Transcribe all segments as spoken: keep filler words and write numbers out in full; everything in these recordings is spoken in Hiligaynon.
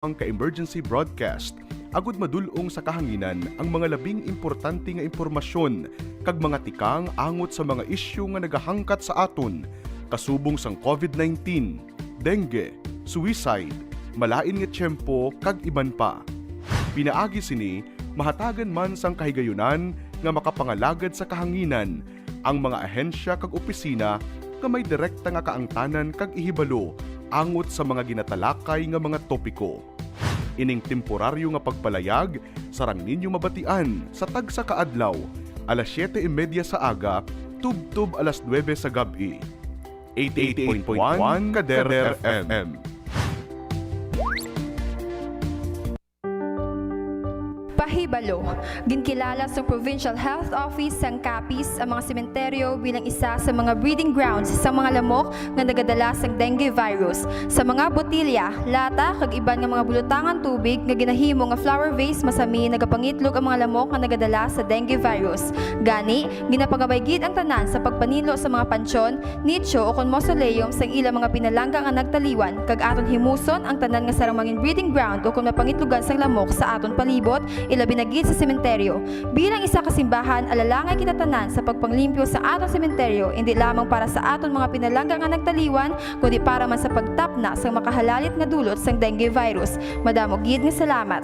ang ka-emergency broadcast, agud madul-ong sa kahanginan ang mga labing importante nga impormasyon kag mga tikang angot sa mga isyu nga nagahangkat sa aton, kasubong sang covid nineteen, dengue, suicide, malain nga tiyempo, kag iban pa. Pinaagi sini, mahatagan man sang kahigayunan nga makapangalagad sa kahanginan ang mga ahensya kag opisina nga may direkta nga kaangtanan kag ihibalo angot sa mga ginatalakay nga mga topiko. Ining temporaryo nga pagpalayag sarang ninyo mabatian sa tagsa ka adlaw, alas siyete y media sa aga tubtob alas nuebe sa gab-i. Eighty-eight point one Kader F M. Pahibalo, ginkilala sang Provincial Health Office sang Capiz ang mga sementeryo bilang isa sa mga breeding grounds sang mga lamok nga nagadala sang dengue virus. Sa mga botilya, lata, kag iban nga mga bulotangan tubig nga ginahimo nga flower vase masami nagapangitlog ang mga lamok nga nagadala sa dengue virus. Gani, ginapangabay gid ang tanan sa pagpaninlo sa mga pansyon, nicho, ukon mausoleum sang ilang mga pinalangga nga nagtaliwan, kag aton himuson ang tanan nga sarang mangin breeding ground ukon mapangitlogan sang lamok sa aton palibot, ilabi na gid sa sementeryo. Bilang isa ka simbahan, alalangay kita tanan sa pagpanglimpyo sa aton sementeryo, indi lamang para sa aton mga pinalangga nga nagtaliwan, kundi para man sa pagtapna sang makahalalit nga dulot sang dengue virus. Madamo gid nga salamat.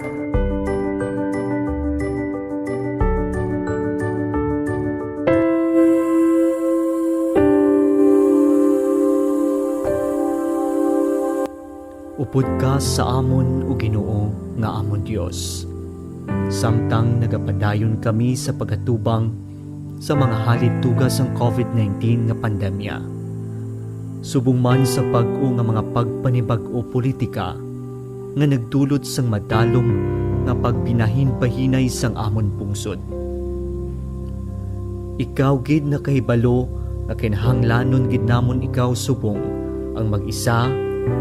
Upod ka sa amon, O Ginoo, nga amon Dios, samtang nagapadayon kami sa pag-atubang sa mga halit tuga sang covid nineteen nga pandemya, subong man sa bag-o nga mga pagpanibag-o politika nga nagdulot sang madalom nga pagbinahinbahinay sang amon pungsod. Ikaw gid nakahibalo nga kinahanglanon gid namon ikaw subong ang mag-isa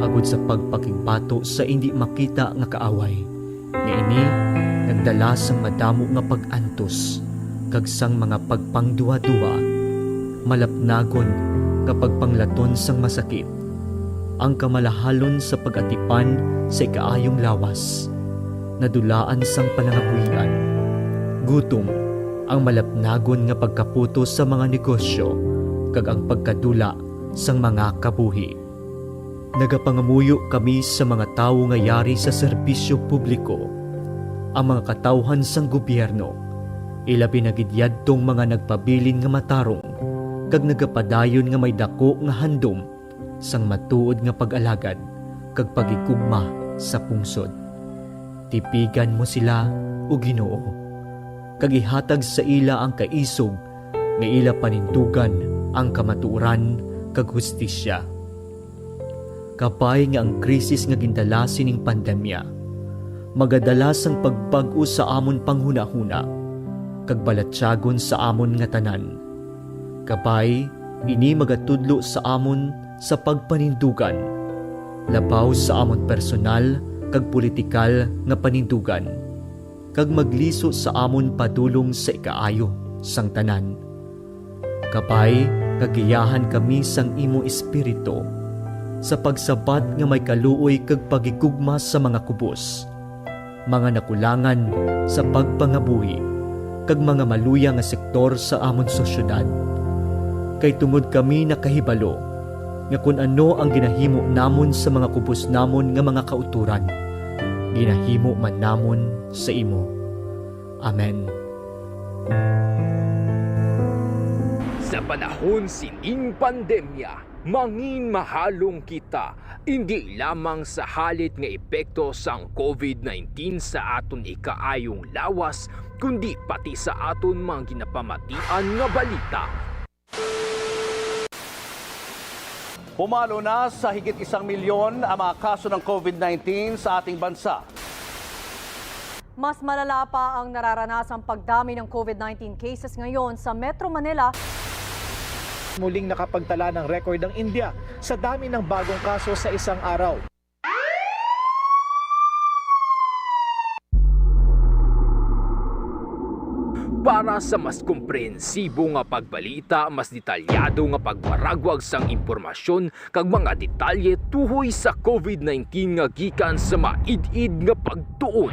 agud sa pagpakigbato sa indi makita nga kaaway, nga ini nagdala sang madamo nga pag-antos kag sang mga pagpangduhaduha, malapnagon nga pagpanglaton sang masakit, ang kamalahalon sa pag-atipan sa ikaayong lawas, nadulaan sang palangabuhian, gutom, ang malapnagon nga pagkaputos sa mga negosyo, kag ang pagkadula sang mga kabuhi. Nagapangamuyo kami sa mga tawo nga yari sa serbisyo publiko, ang mga katawuhan sang gobyerno, ilabi na gid yadtong mga nagpabilin nga matarong kag nagapadayon nga may daku nga handom sang matuod nga pag-alagad kag paghigugma sa pungsod. Tipigan mo sila, O Ginoo, kag ihatag sa ila ang kaisog nga ila panindugan ang kamatuoran kag hustisya. Kabay nga ang krisis nga gindala sining pandemya magadala sang pagbag-o sa amon panghunahuna kag balatyagon sa amon nga tanan. Kabay, ini magatudlo sa amon sa pagpanindugan, labaw sa amon personal kag politikal nga panindugan, kag magliso sa amon padulong sa ikaayo sang tanan. Kabay nga giyahan kami sang imo Espiritu sa pagsabat nga may kaluoy kag paghigugma sa mga kubos, mga nakulangan sa pagpangabuhi, kag mga maluya nga sektor sa amon sosyedad. Kay tungod kami nakahibalo nga kon ano ang ginahimo namon sa mga kubos namon nga mga kautoran, ginahimo man namon sa imo. Amen. Sa panahon sining pandemya, mangin mahalong kita, indi lamang sa halit nga epekto sang covid nineteen sa aton ikaayong lawas, kundi pati sa aton mga ginapamatian nga balita. Pumalo na sa higit isang milyon ang mga kaso ng covid nineteen sa ating bansa. Mas malala pa ang nararanasang pagdami ng covid nineteen cases ngayon sa Metro Manila. Muling nakapagtala ng record ang India sa dami ng bagong kaso sa isang araw. Para sa mas komprehensibo nga pagbalita, mas detalyado nga pagwaragwag sang impormasyon kag mga detalye tuhoy sa COVID nineteen nga gikan sa maid-id nga pagtuon,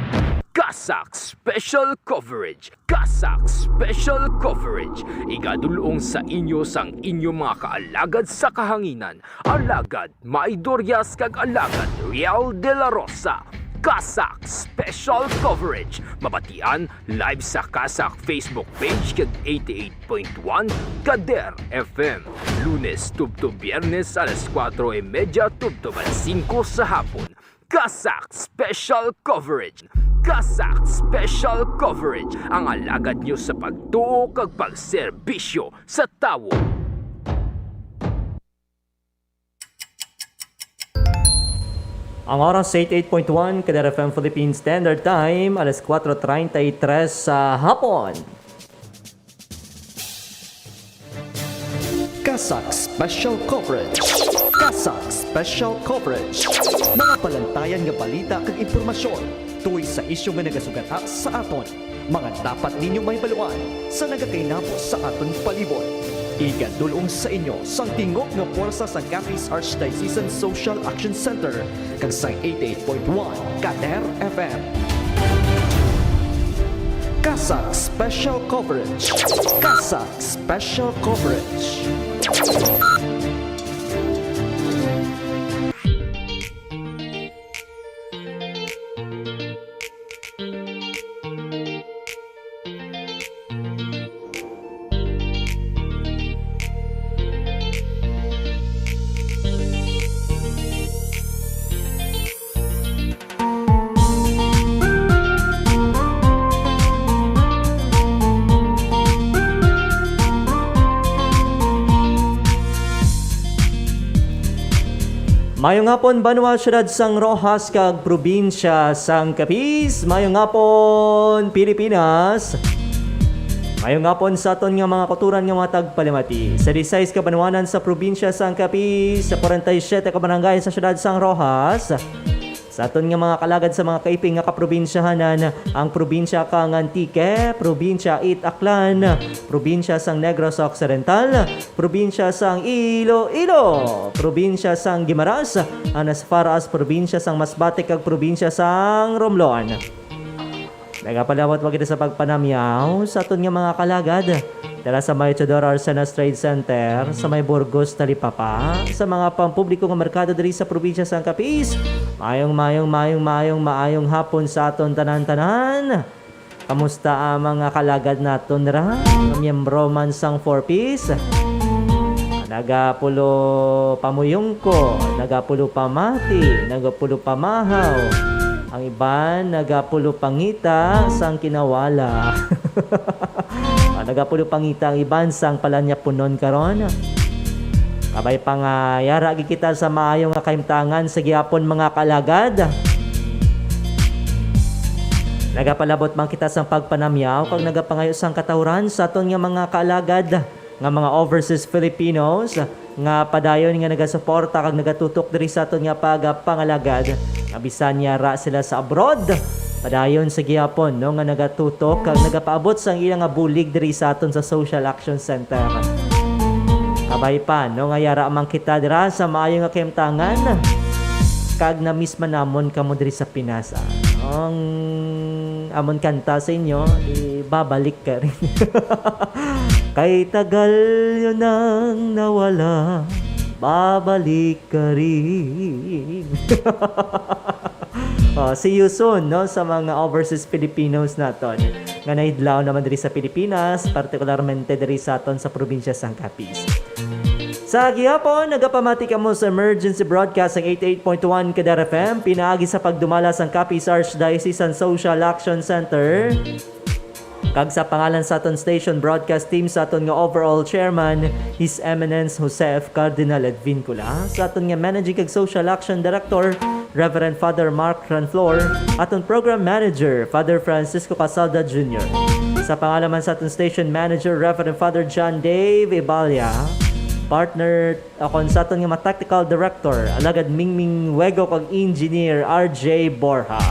CASAC Special Coverage. CASAC Special Coverage, igadul-ong sa inyo sang inyo mga kaalagad sa kahanginan, Alagad May Dorias kag Alagad Riel de la Rosa. CASAC Special Coverage, mabatian live sa CASAC Facebook page kag eighty-eight point one Kader F M, Lunes tubtob Biyernes alas kuwatro y medya tubtob alas singko sa hapon. CASAC Special Coverage. CASAC Special Coverage, ang alagad nyo sa pagtuo kag pagserbisyo sa tawo. Ang oras, eighty-eight point one Kader F M Philippine Standard Time, alas kuwatro treinta y tres sa hapon. CASAC Special Coverage. CASAC Special Coverage. Mga palantayan nga balita kag impormasyon tuhoy sa isyu nga nagasugata sa aton. Mga dapat ninyo mahibaluan sa nagakainabo sa aton palibot. Igadul-ong sa inyo sang tingog nga pwersa sang Capiz Archdiocesan Social Action Center kag sang eighty-eight point one Kader F M. CASAC Special Coverage. CASAC Special Coverage. Mayong hapon, banwa, siyudad sang Roxas kag probinsya sang Capiz. Mayong hapon, Pilipinas. Mayong hapon sa aton nga mga kauturan nga mga tagpalamati. Sa disisais ka banwanan sa probinsya sang Capiz, sa kwarenta y siyete ka barangay sa siyudad sang Roxas, sa aton nga mga kalagad sa mga kaiping nga kaprobinsyahanan, ang probinsya kang Antique, probinsya it Aklan, probinsya sang Negros Occidental, probinsya sang Iloilo, probinsya sang Guimaras, and as far as probinsya sang Masbate kag probinsya sang Romblon. Nagapalawat pa kita sa pagpanamyaw sa aton nga mga kalagad dala sa may Teodoro Arcenas Trade Center, sa may Burgos, Talipapa, sa mga pampubliko nga merkado diri sa probinsya sang Capiz. Mayong, mayong, mayong, mayong, maayong hapon sa aton tanan-tanan. Kamusta ang mga kalagad naton ra? Mga miyembro man sang Four Ps? Nagapulo pamuyong ko, nagapulo pamati, nagapulo pamahaw. Ang iban nagapulo pangita sang kinawala. Ah, nagapulo pangita ang iban sang palanyapunon karon. Kabay pa nga yara gid kita sa maayo nga kahimtangan sa gihapon, mga kalagad. Nagapalabot man kita sang pagpanamyaw kag nagapangayo sang katawran sa aton nga mga kaalagad nga mga overseas Filipinos nga padayon nga nagasuporta kag nagatutok diri sa aton nga pagapangalagad, nga bisan yara sila sa abroad, padayon sa gihapon, no, nga nagatutok kag nagapaabot sang ila nga bulig diri sa aton sa Social Action Center. Kabay pa, no, nga yara man kita dira sa maayo nga kahimtangan, kag na-miss man namon kamo diri sa Pinas, ah. Ang amon kanta sa inyo, ibabalik ka rin. Kay tagal yun nang nawala, babalik ka rin. Oh, see you soon, no, sa mga overseas Filipinos naton nga naidlaw naman diri sa Pilipinas, partikularmente diri sa aton sa probinsya sang Capiz. Sa gihapon, nagapamati kamo sa emergency broadcast sang eighty-eight point one Kader F M, pinaagi sa pagdumala sang Capiz Archdiocesan Social Action Center. Kag sa pangalan sa aton station broadcast team, sa aton nga overall chairman, His Eminence Jose F. Cardinal Advincula, sa aton nga managing kag social action director, Reverend Father Mark Ranflor, aton program manager, Father Francisco Casalda Junior. Sa pangalan man sa aton station manager, Reverend Father John Dave Ibalia, partner Akon sa aton nga mga technical director, Alagad Mingming Wego, kag engineer R J Borja.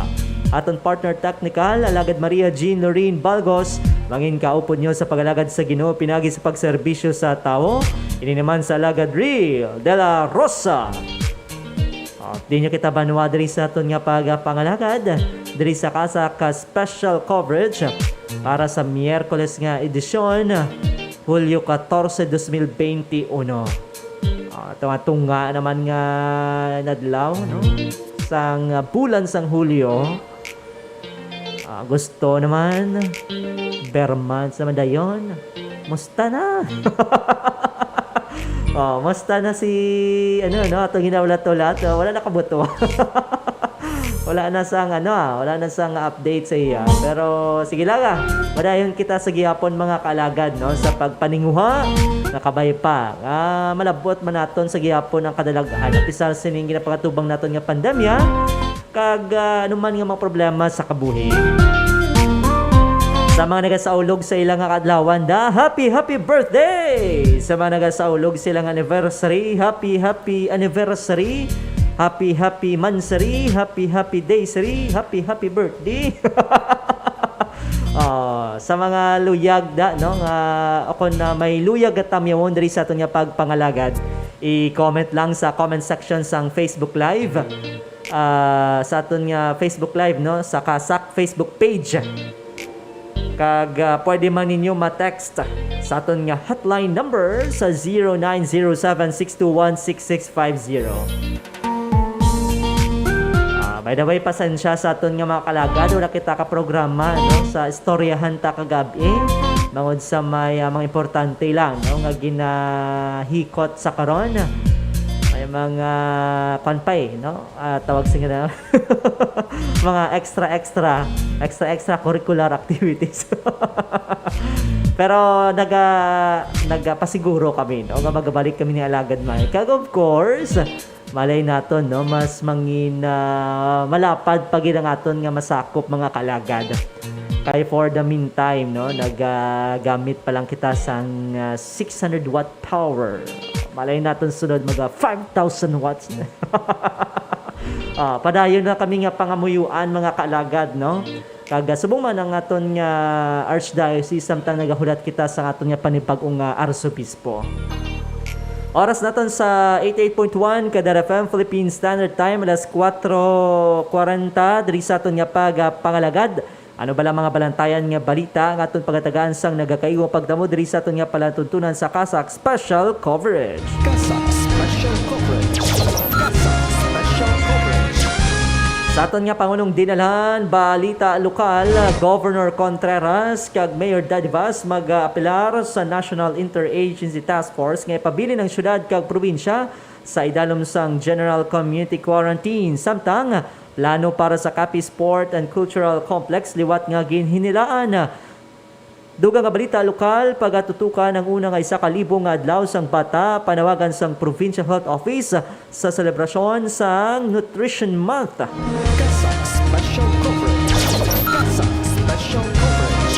Aton partner technical, Alagad Maria Jean Lorraine Balgos, Mangin kaupod nyo sa pag-alagad sa Ginoo pinagi sa pagserbisyo sa tawo. Ini naman sa Alagad Real de la Rosa. O, di nyo kita banwa diri sa aton nga pagpangalagad, diri sa CASAC special coverage para sa Miyerkules nga edisyon, Hulyo katorse, dos mil bente uno. Ah, tunga-tunga naman nga nadlaw, no? Sang, ah, bulan sang Hulyo. Ah, gusto naman, ber months naman dayon. Musta na? Oh, musta na si, ano, no, atong ginaulat-ulat? Oh, wala na kabuto. Wala na sang, ano, ah, wala na sang update sa iya. Pero sige lang, ah. Madayon kita sa gihapon, mga kaalagad, no, sa pagpaninguha nga kabay pa. Ah, malabot man naton sa gihapon ang kadalagan. Apisar sining ginapangatubang naton nga pandemya, kag, ah, anuman nga mga problema sa kabuhi. Sa mga nagasaulog sa ilang nga kaadlawan, da, happy, happy birthday! Sa mga nagasaulog sa ilang anniversary, happy, happy anniversary! Happy, happy monthsary! Happy, happy daysry! Happy, happy birthday! Ah, sa mga luyag da, no, nga, o kon na may luyag nga tamyawon diri sa aton nga pagpangalagad, i-comment lang sa comment section sang Facebook Live. Ah, sa aton nga Facebook Live, no, sa CASAC Facebook page. Kag, ah, pwede man ninyo ma-text sa aton nga hotline number sa zero nine zero seven six two one six six five zero. Ah, by the way, pasensya sa aton nga mga kaalagad, wala kita ka programa, no, sa istoryahan ta kagab-i, bangod sa may, ah, mga importante lang, no, nga ginahikot sa karon. May mga, kwan pa eh, no? Ah, tawag sa nga mga extra, extra, extra, extracurricular activities. Pero naga-, nagapasiguro kami, no, nga magabalik kami ni Alagad Mike. Kag of course, malay naton, no, mas mangin, ah, malapad pa gid ang aton nga masakop, mga kaalagad. Kay for the meantime, no, nagagamit pa lang kita sang, ah, six hundred watt power. Malay naton sunod, maga five thousand watts na. Ah, padayon na kami nga pangamuyuan, mga kaalagad, no? Kag, ah, subong man ang aton nga archdiocese, samtang nagahulat kita sa aton nga panibag-ong, ah, arsobispo. Oras naton sa eighty-eight point one Kadar F M Philippine Standard Time, alas kuwatro kwarenta, diri sa aton nga pag, ah, pangalagad. Ano bala mga balantayan nga balita nga aton pagatagaan sang nagakaigo pagtamo diri sa aton nga palatuntunan sa CASAC Special Coverage? CASAC Special Coverage. CASAC Special Coverage. Sa aton nga pangunong dinalhan, balita lokal, Governor Contreras kag Mayor Dadivas mag-aapelar sa National Interagency Task Force nga ipabilin ang syudad kag probinsya sa idalom sang General Community Quarantine. Samtang, plano para sa Capiz Sport and Cultural Complex liwat nga ginhinilaan. Dugang nga balita lokal, pagatutukan ang una nga isa ka libo nga adlaw sang bata, panawagan sang Provincial Health Office sa selebrasyon sang Nutrition Month. CASAC Special Coverage. CASAC Special Coverage.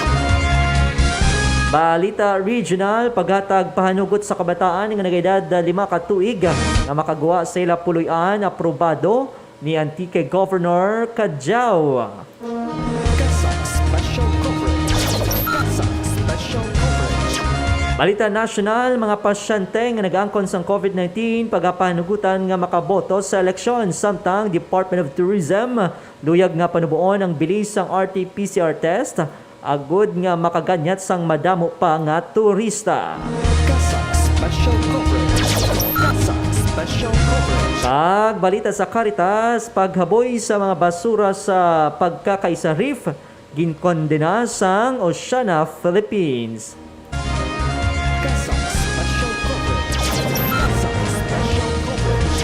Balita regional, paghatag pahanugot sa kabataan nga nagaedad lima ka tuig nga makagwa sa ila puloy-an, aprobado ni Antique Governor Cadiao. CASAC Special Coverage. CASAC Special Coverage. Balita nasyonal, mga pasyente nga nag-angkon sang COVID nineteen pagapahanugutan nga makaboto sa eleksyon, samtang Department of Tourism luyag nga panuboon ang bilis sang R T P C R test agud nga makaganyat sang madamo pa nga turista. CASAC Special Coverage. CASAC Special Coverage. Kag balita sa Caritas, paghaboy sa mga basura sa pagkakaisa reef, ginkondena sang Oceana Philippines. CASAC Special Coverage. CASAC Special Coverage.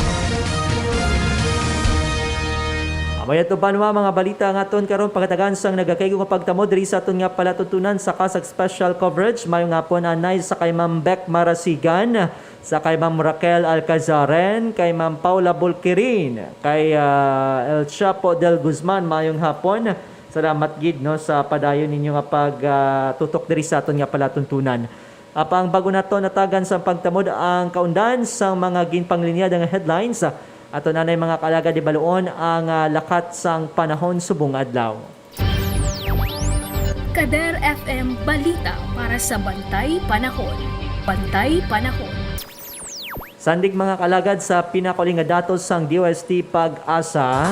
Amo yato, banwa, mga balita nga aton karon pagatagan sang nagakaigo nga pagtamo diri sa aton nga palatuntunan sa CASAC Special Coverage. Mayong hapon, anay, sa kay Ma'am Bec Marasigan, sa kay Ma'am Raquel Alcazaren, kay Ma'am Paula Bulquirin, kay, ah, El Chapo Del Guzman. Mayong hapon. Salamat gid, no, sa padayon ninyo nga pag, ah, tutok diri sa aton nga palatuntunan. Apang bago naton natagan sa pagtamod ang kaundan sang mga ginpanglinyada nga headlines, aton anay, mga kaalagad, ibaluon ang, ah, lakat sang panahon subong adlaw. Kader F M Balita para sa Bantay Panahon. Bantay Panahon. Sandig, mga kalagad, sa pinakauli nga datos sang D O S T PAGASA,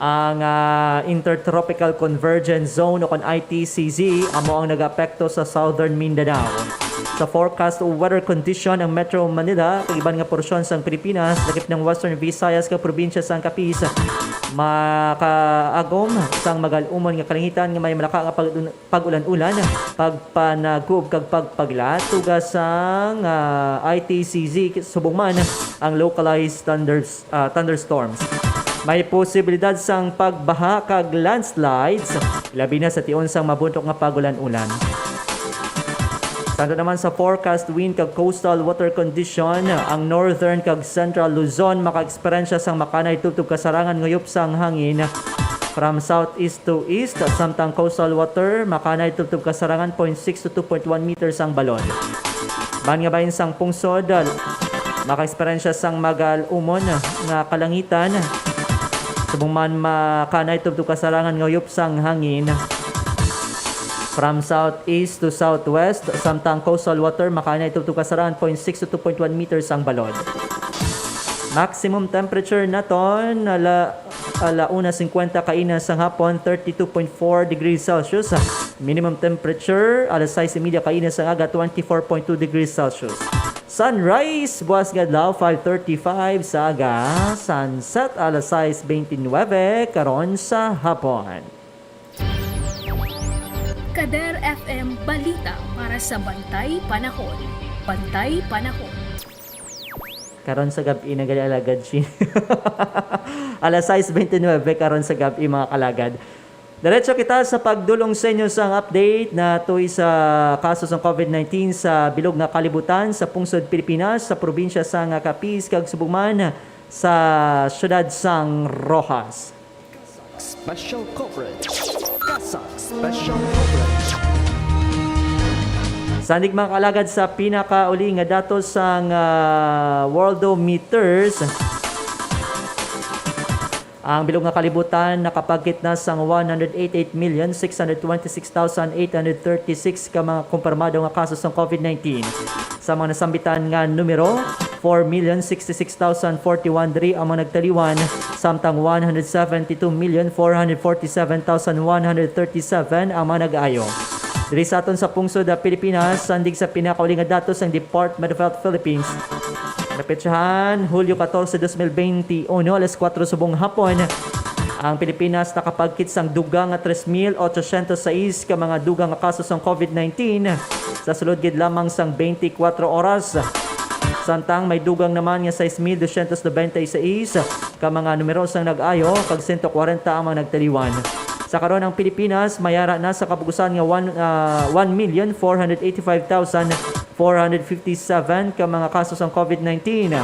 ang, ah, Intertropical Convergence Zone o kon I T C Z amo ang nagaapekto sa Southern Mindanao. Sa forecast weather condition, ang Metro Manila kag iban nga porsyon sang Pilipinas, lakip ng Western Visayas kag probinsya sang Capiz, makaagom sang magal-umon nga kalangitan nga may malaka nga pag-, pag-ulan-ulan, pagpanagkob kag pagpagla, tuga sang, ah, I T C Z, subong man ang localized thunders-, ah, thunderstorms. May posibilidad sang pagbaha kag landslides, labi na sa tion sang mabuntok nga pag-ulan-ulan. Samtang naman sa forecast wind kag coastal water condition, ang northern kag central Luzon maka-eksperyensya sang makanay tubtob kasarangan nga yupsa ang hangin from southeast to east, samtang coastal water makanay tubtob kasarangan point six to two point one meters ang balod. Ban nga bahin sang pungsod, maka-eksperyensya sang magal-umon nga kalangitan, subong man makanay tubtob kasarangan nga yupsa ang hangin from southeast to southwest, samtang coastal water makanay tubtob kasarangan point six to two point one meters ang balod. Maximum temperature naton, ala, ala una cincuenta kaina sang hapon, thirty-two point four degrees Celsius. Minimum temperature, alas sais y media kaina sang aga, twenty-four point two degrees Celsius. Sunrise, buas nga adlaw, five thirty-five sa aga. Sunset, alas sais bente nuebe karon sa hapon. Kader F M Balita para sa Bantay Panahon. Bantay Panahon. Karon sa gab-i na gali, Alagad Shin. Alas sais bente nuebe karon sa gab-i, mga kalagad. Diretso kita sa pagdulong sa inyo sang update na tuy sa kaso sang covid nineteen sa bilog nga kalibutan sa pungsod Pilipinas, sa probinsya sang Capiz kag subong man sa siyudad sang Roxas. Special coverage. CASAC Special Coverage. Sandig, mga kalagad, sa pinakauli nga datos sang, ah, Worldometers, ang bilog nga kalibutan nakapagkit na sang one hundred eighty-eight million six hundred twenty-six thousand eight hundred thirty-six ka mga kumpirmado nga kaso sang covid nineteen. Sa mga nasambitan nga numero, four million sixty-six thousand forty-one diri ang mga nagtaliwan, samtang one hundred seventy-two million four hundred forty-seven thousand one hundred thirty-seven ang mga nag-ayo. Diri sa aton sa pungsod, ah, Pilipinas, sandig sa pinakauli nga datos sang Department of Health Philippines, napetsahan Hulyo catorce, dos mil bente uno, alas kuwatro subong hapon, ang Pilipinas nakapagkit sang dugang nga tres mil ochocientos sais ka mga dugang nga kaso sang covid nineteen sa sulod gid lamang sang bente kuwatro oras. Samtang may dugang naman nga sais mil dosyentos nobenta y seis ka mga numero sang nag-ayo kag sento kwarenta ang mga nagtaliwan. Sa karon, ang Pilipinas may ara na sa kabug-usan nga one, ah, one million four hundred eighty-five thousand four hundred fifty-seven ka mga kaso sang covid nineteen.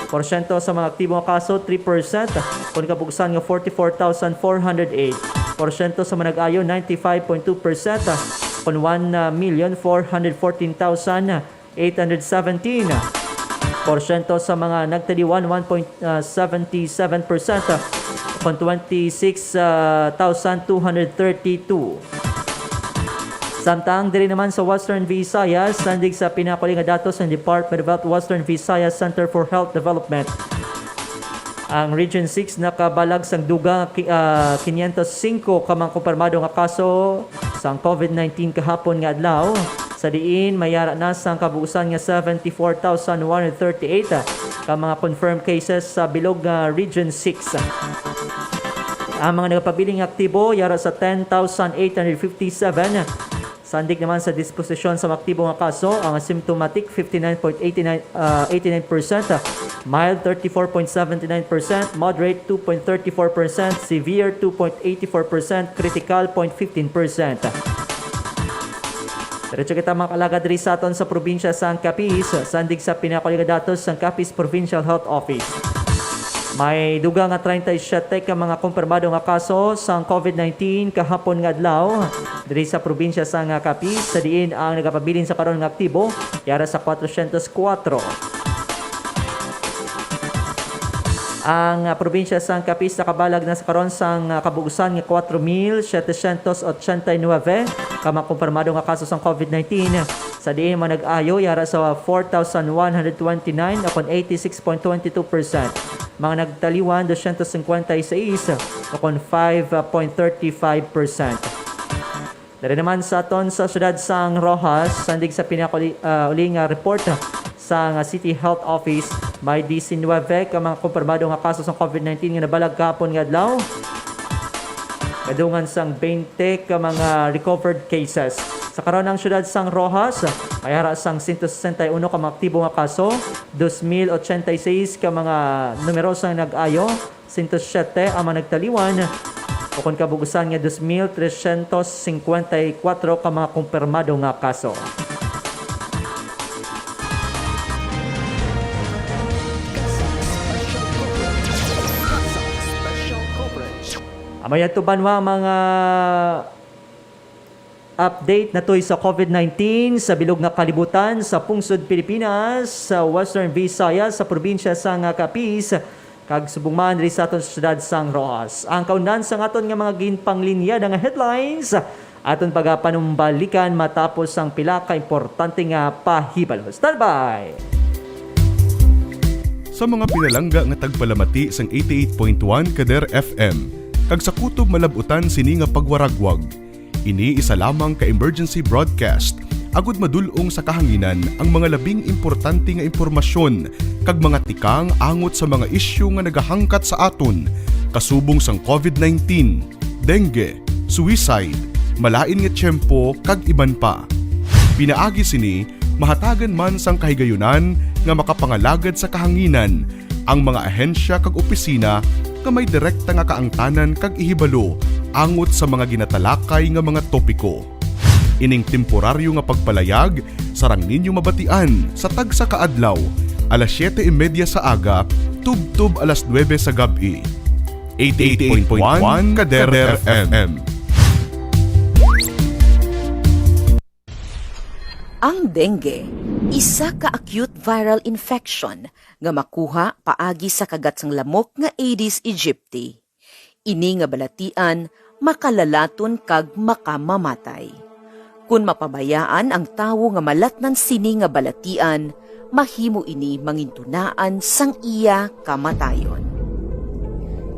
Porsyento sa mga aktibo nga kaso, three percent, kon kabug-usan nga forty-four thousand four hundred eight. Porsyento sa mga nag-ayo, ninety-five point two percent, kon one million four hundred fourteen thousand eight hundred seventeen. Porsyento sa mga nagtaliwan, one point seventy-seven percent, kon twenty-six thousand two hundred thirty-two. Samtang diri naman sa Western Visayas, sandig sa pinakuli nga datos sang Department of Health Western Visayas Center for Health Development, ang Region six nakabalag sang dugang ki-, ah, quinientos cinco ka mga kumpirmado nga kaso sang covid nineteen kahapon nga adlaw, sa diin may ara na sang kabug-usan nga seventy-four thousand one hundred thirty-eight ka mga confirmed cases sa bilog nga Region six. Ang mga nagapabiling aktibo yara sa ten thousand eight hundred fifty-seven. Sandig naman sa disposisyon sa mga aktibo nga kaso, ang asymptomatic, fifty-nine point eighty-nine, ah, eighty-nine percent, mild, thirty-four point seventy-nine percent, moderate, two point thirty-four percent, severe, two point eighty-four percent, critical, point fifteen percent. Diretso kita, mga kalagad, diri sa aton sa probinsya sang Capiz, sandig sa pinakuli nga datos sang Capiz Provincial Health Office. May dugang nga treinta y siete ka mga kumpirmado nga kaso sang covid nineteen kahapon nga adlaw diri sa probinsya sang Capiz, sa diin ang nagapabilin sa karon nga aktibo yara sa kwatrocientos kuwatro. Ang, ah, probinsya sang Capiz nakabalag na sa karon sang, ah, kabug-usan nga kuwatro mil setecientos ochenta y nuebe ka mga kumpirmado nga kaso sang COVID nineteen, sa diin mga nag-ayo yara sa four thousand one hundred twenty-nine, o kon eighty-six point twenty-two percent. Mga nagtaliwan, dosyentos singkwenta y seis, o kon five point thirty-five percent. Diri naman sa aton sa siyudad sang Roxas, sandig sa pinakauli, ah, uli nga report sang City Health Office, may diecinuebe ka mga kumpirmado nga kaso sang COVID nineteen nga nabalag kahapon nga adlaw. Kadungan sang twenty ka mga recovered cases. Sa karon, ang siyudad sang Roxas may ara sang sento sesenta y uno ka mga aktibo nga kaso, dos mil ochenta y seis ka mga numeroso nga nag-ayo, sento siyete ang mga nagtaliwan, o kon kabug-usan nga dos mil tresyentos singkwenta y kuwatro ka mga kumpirmado nga kaso. Amo yadto banwa ang mga update natoy sa COVID nineteen sa bilog nga kalibutan, sa pungsod Pilipinas, sa Western Visayas, sa probinsya sang Capiz, kag subong man diri sa aton sa siyudad sang Roxas. Ang kaundan sang aton nga mga ginpanglinyada nga headlines, aton pagapanumbalikan matapos ang pila ka importante nga pahibalo. Standby! Sa mga pinalangga nga tagpalamati sang eighty-eight point one Kader F M, kag sa kutob malab-utan sini nga pagwaragwag, ini isa lamang ka emergency broadcast, agud madul-ong sa kahanginan ang mga labing importante nga impormasyon kag mga tikang angot sa mga isyu nga nagahangkat sa aton, kasubong sang COVID nineteen, dengue, suicide, malain nga tiyempo, kag iban pa. Pinaagi sini, mahatagan man sang kahigayunan nga makapangalagad sa kahanginan ang mga ahensya kag opisina nga may direkta nga kaangtanan kag ihibalo angot sa mga ginatalakay nga mga topiko. Ining temporaryo nga pagpalayag sarang ninyo mabatian sa tagsa ka adlaw, alas siyete y media sa aga tubtob alas nuebe sa gab-i. Eighty-eight point one Kader F M. Ang dengue, isa ka acute viral infection nga makuha paagi sa kagat sang lamok nga Aedes aegypti. Ini nga balatian makalalaton kag makamamatay. Kon mapabayaan ang tawo nga malatnan sini nga balatian, mahimo ini mangintunaan sang iya kamatayon.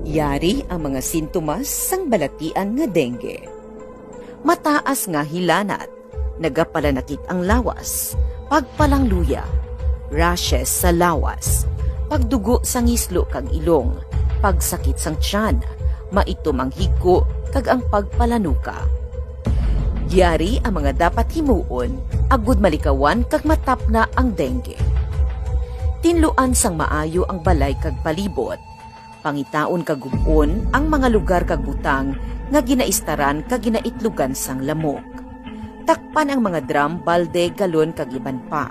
Yari ang mga sintomas sang balatian nga dengue. Mataas nga hilanat, nagapalanakit ang lawas, pagpalangluya, rashes sa lawas, pagdugo sa ngislo kag ilong, pagsakit sang tiyan, maitom ang higko, kag ang pagpalanuka. Yari ang mga dapat himuon agud malikawan kag matapna ang dengue. Tinluan sang maayo ang balay kag palibot. Pangitaon kag gub-on ang mga lugar kag butang nga ginaistaran kag ginaitlugan sang lamok. Takpan ang mga drum, balde, galon, kag iban pa.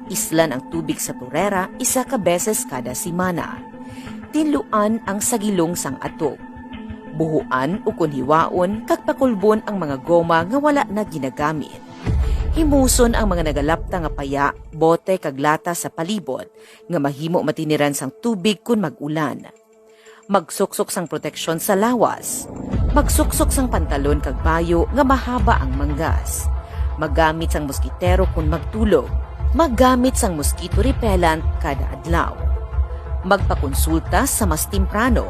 Islan ang tubig sa turera isa ka beses kada semana. Tinluan ang sagilong sang atop. Buhuan ukon hiwaon kag pakulbon ang mga goma nga wala na ginagamit. Himuson ang mga nagalapta nga paya, bote, kag lata sa palibot nga mahimo matiniran sang tubig kon mag-ulan. Magsuksok sang proteksyon sa lawas. Magsuksok sang pantalon kag bayo nga mahaba ang manggas. Maggamit sang moskitero kon magtulog. Maggamit sang mosquito repellent kada adlaw. Magpakonsulta sa mas temprano.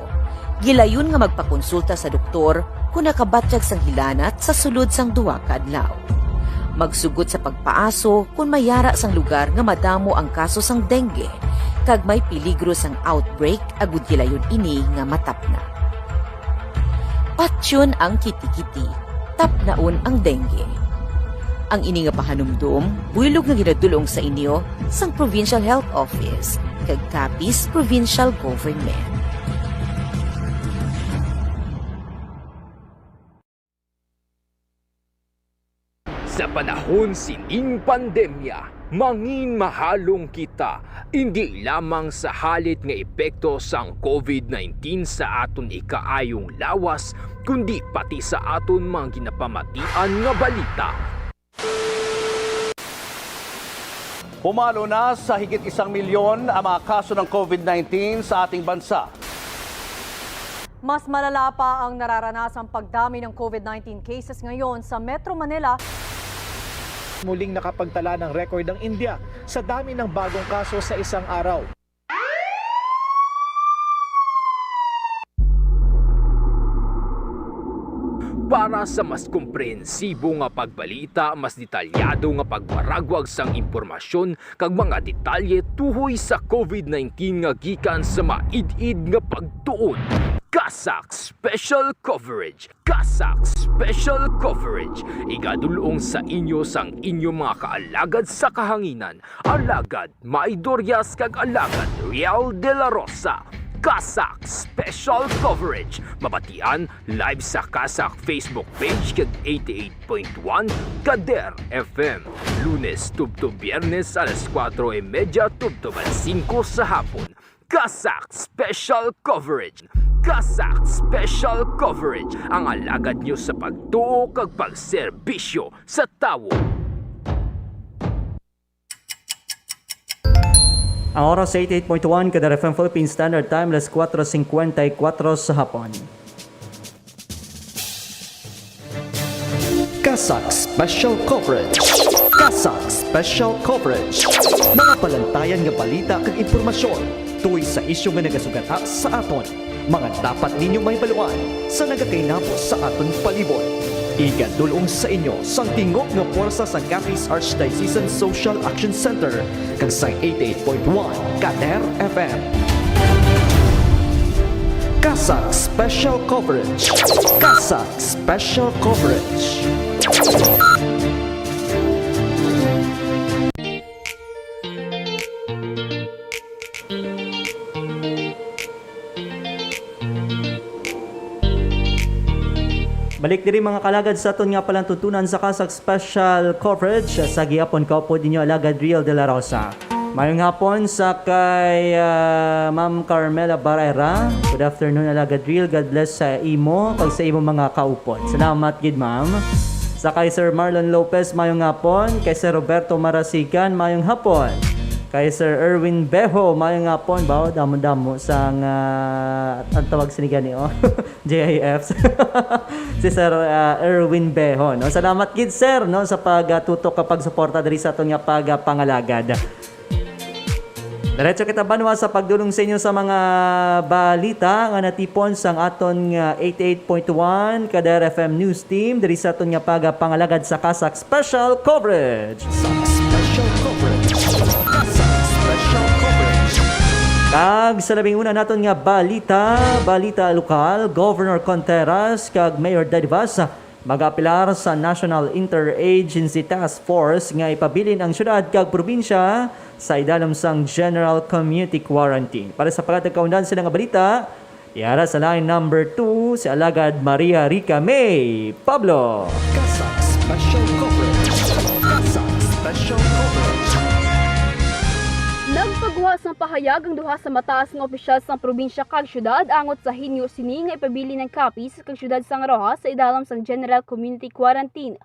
Gilayon nga magpakonsulta sa doktor kon nakabatyag sang hilanat sa sulod sang duha ka adlaw. Magsugot sa pagpaaso kon may yara sang lugar nga madamo ang kaso sang dengue kag may peligro sang outbreak agud gilayon ini nga matapna. Patyon ang kitikiti, tapnaon ang dengue. Ang ini nga pahanumdom buylog nga ginadul-ong sa inyo sang Provincial Health Office kag Capiz Provincial Government. Sa panahon sining pandemya, manginmahalong kita, indi lamang sa halit nga epekto sang COVID nineteen sa aton ikaayong lawas, kundi pati sa aton mga ginapamatian nga balita. Pumalo na sa higit isang milyon ang mga kaso ng COVID nineteen sa ating bansa. Mas malala pa ang nararanasang pagdami ng COVID nineteen cases ngayon sa Metro Manila. Muling nakapagtala ng record ang India sa dami ng bagong kaso sa isang araw. Para sa mas komprehensibo nga pagbalita, mas detalyado nga pagwaragwag sang impormasyon kag mga detalye tuhoy sa COVID nineteen nga gikan sa maid-id nga pagtuon, CASAC Special Coverage. CASAC Special Coverage, igadulong sa inyo sang inyo mga kaalagad sa kahanginan, alagad May Dorias kag alagad Riel de la Rosa. CASAC Special Coverage, mabatian live sa CASAC Facebook page kag eighty-eight point one Kader F M, Lunes tubtob Biyernes alas kuwatro y medya tubtob alas singko sa hapon. CASAC Special Coverage. CASAC Special Coverage, ang alagad nyo sa pagtuo kag pagserbisyo sa tawo. Ang oras sa eighty-eight point one Kader F M Philippine Standard Time, alas kuwatro singkwenta y kuwatro sa hapon. CASAC Special Coverage. CASAC Special Coverage. Mga palantayan nga balita kag impormasyon tuhoy sa isyu nga nagasugata sa aton. Mga dapat ninyo mahibaluan sa nagakainabo sa aton palibot. Igadulong sa inyo sang tingog nga pwersa sang Capiz Archdiocesan Social Action Center kag sang eighty-eight point one Kader F M. CASAC Special Coverage. CASAC Special Coverage. Balik diri, mga kalagad, sa aton nga palantuntunan sa CASAC Special Coverage sa gihapon, kaupod ninyo, Alagad Riel de la Rosa. Mayong hapon sa kay, ah, Ma'am Carmela Barrera. Good afternoon, Alagad Riel. God bless sa imo kag sa imo mga kaupod. Salamat gid, ma'am. Sa kay Sir Marlon Lopez, mayong hapon. Kay Sir Roberto Marasigan, mayong hapon. Kay Sir Erwin Beho, mayong hapon. Baw, damo-damo sang, ah, ang tawag sini gani, oh. J I Fs. Si Sir, ah, Erwin Beho, no? Salamat gid, sir, no, sa pagtutok kag pagsuporta diri sa aton nga pagpangalagad. Diretso kita, banwa, sa pagdulong sa inyo sa mga balita nga natipon sang aton nga eighty-eight point one Kader F M News Team diri sa aton nga pagpangalagad sa CASAC Special Coverage. Sa Special Coverage. Sa Special Coverage. Kag sa labing una naton nga balita, balita lokal, Governor Contreras kag Mayor Dadivas mag-apelar sa National Interagency Task Force nga ipabilin ang syudad kag probinsya sa idalom sang General Community Quarantine. Para sa paghatag kaundan sila nga balita, yara sa line number two, si Alagad Maria Rica May Pablo. CASAC Special Coverage. CASAC Special Coverage. Nagpagwa sang pahayag ang duha sa mataas nga opisyal sang probinsya kag syudad angot sa hinyo sini nga ipabilin ang Capiz kag syudad sang Roxas sa idalom sang General Community Quarantine.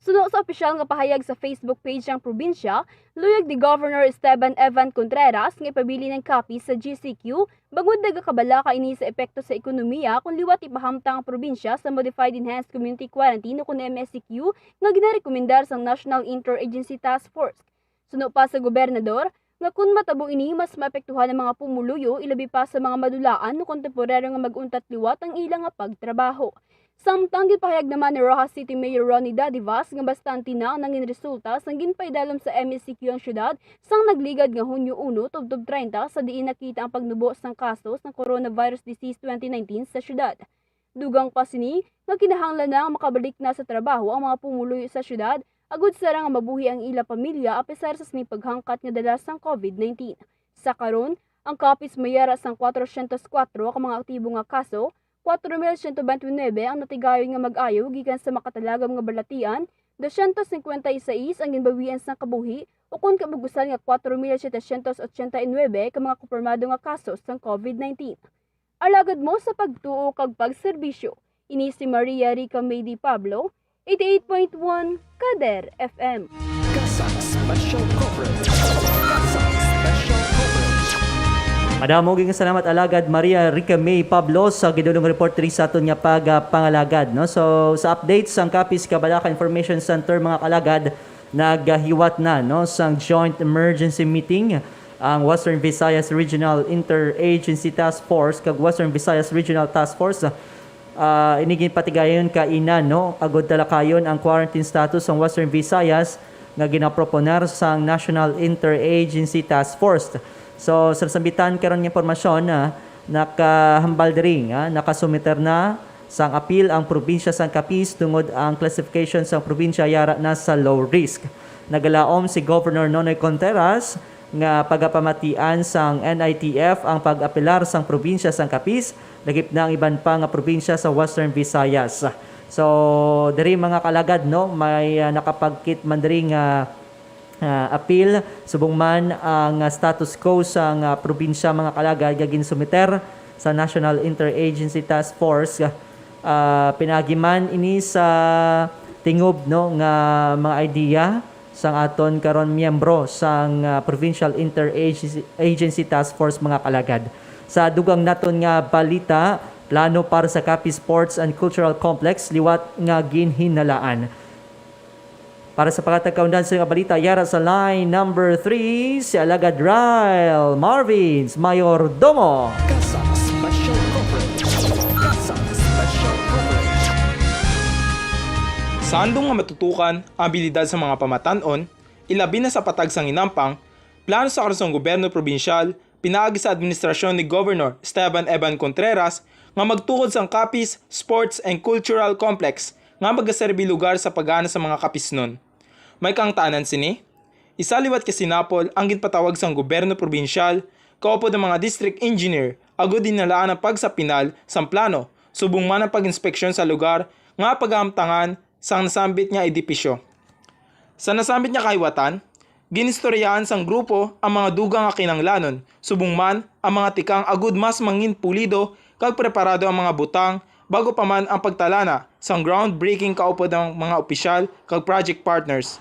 Suno sa opisyal nga pahayag sa Facebook page sang probinsya, luyag ni Governor Esteban Evan Contreras nga ipabilin ang Capiz sa G C Q bangod nagakabalaka ini sa epekto sa ekonomiya kon liwat ipahamtang ang probinsya sa Modified Enhanced Community Quarantine ukon M S C Q nga ginarekomendar sang National Interagency Task Force. Suno pa sa gobernador nga kon matabo ini, mas maapektuhan ang mga pumuluyo, ilabi pa sa mga madulaan ukon temporaryo nga mag-untat liwat ang ila nga pagtrabaho. Samtang ginpahayag naman ni Roxas City Mayor Ronnie Dadivas nga bastante na ang nangin resulta sang ginpaidalom sa M S C Q ang syudad sang nagligad nga Hunyo uno tubtob treinta, sa diin nakita ang pagnubo sang kaso sang coronavirus disease twenty nineteen sa syudad. Dugang pa sini nga kinahanglan na nga makabalik na sa trabaho ang mga pumuluyo sa syudad agud sara nga mabuhi ang ila pamilya apesar sa sini paghangkat nga dala sang COVID nineteen. Sa karon, ang Capiz may yara sang kwatrocientos kuwatro ka mga aktibo nga kaso, kwatro mil siyento benti nuebe ang natigayon nga mag-ayo gikan sa makatalagom nga balatian, dosyentos singkwenta y seis ang ginbawian sang kabuhi, ukon kabugusan nga kwatro mil setecientos ochenta y nuebe ka mga kumpirmado nga kaso sang COVID nineteen. Alagad mo sa pagtuo kag pagserbisyo. Ini si Maria Rica May Di Pablo, eighty-eight point one Kader F M. CASAC Special Coverage. CASAC Special Coverage. Madamo gyud nga salamat, Alagad Maria Rica May Pablo, sa gidulong report diri sa aton nga pagpangalagad, no? So, sa updates, ang Capiz Kabalaka Information Center, mga kalagad, nagahiwat na, no, sang joint emergency meeting ang Western Visayas Regional Interagency Task Force kag Western Visayas Regional Task Force. Ah, ini ginpatigayon kaina, no, agud talakayon ang quarantine status sang Western Visayas nga ginaproponer sang National Interagency Task Force. So, sa nasambitan karon nga impormasyon, ah, nakahambal diri nga nakasumiter na sang apil ang probinsya sang Capiz tungod ang classification sang probinsya yara na sa low risk. Nagalaom si Governor Nonoy Contreras nga pagapamatian sang N I T F ang pag-apilar sang probinsya sang Capiz, lakip na ang iban pa nga probinsya sa Western Visayas. So, diri, mga kalagad, no, may, ah, nakapagkit man diri nga, ah, apil, subong man ang, ah, status quo sang, ah, probinsya, mga kalagad, nga ginsumiter sa National Interagency Task Force, ah, pinaagi man ini sa tingob, no, nga mga idea sang aton karon miyembro sang, ah, Provincial Interagency, Agency Task Force, mga kalagad. Sa dugang naton nga balita, plano para sa Capiz Sports and Cultural Complex liwat nga ginhinalaan. Para sa pangatag kaundan sa nga balita, yara sa line number three, si Alagad Ryle Marvins Mayordomo. CASAC Special Coverage. CASAC Special Coverage. Sa andong nga matutukan ang abilidad sa mga pamatan-on, ilabi na sa patag sang hinampang, plano sa karon sang gobyerno probinsyal, pinaagi sa administrasyon ni Governor Esteban Evan Contreras, nga magtukod sang Capiz Sports and Cultural Complex nga magaserbi lugar sa pagana sa mga Capiznon. May kaangtanan sini? Isa liwat ka sinapol ang ginpatawag sang gobyerno probinsyal, kaupod ang mga district engineer, agud hinalaan ang pagsapinal sang plano, subong man ang pag-inspeksyon sa lugar nga pagahamtangan sang nasambit nga edipisyo. Sa nasambit nga kahiwatan, ginistoryahan sang grupo ang mga dugang nga kinahanglanon, subong man ang mga tikang agud mas mangin pulido kag preparado ang mga butang bago pa man ang pagtalana sang groundbreaking kaupod ang mga opisyal kag project partners.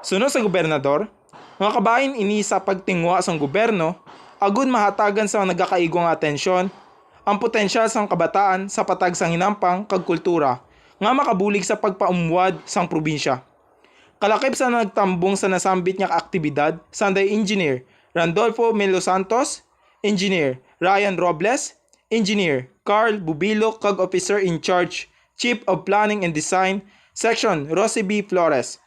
Suno sa gobernador, nga kabahin ini sa pagtinguha sang gobyerno, agud mahatagan sa nagakaigo nga atensyon ang potensyal sang kabataan sa patag sang hinampang kag kultura nga makabulig sa pagpaumwad sang probinsya. Kalakip sa nagtambong sa nasambit nga aktibidad, sanday Engineer Randolfo Melo Santos, Engineer Ryan Robles, Engineer Carl Bubilo, kag Officer in Charge, Chief of Planning and Design, Section Rosie B Flores,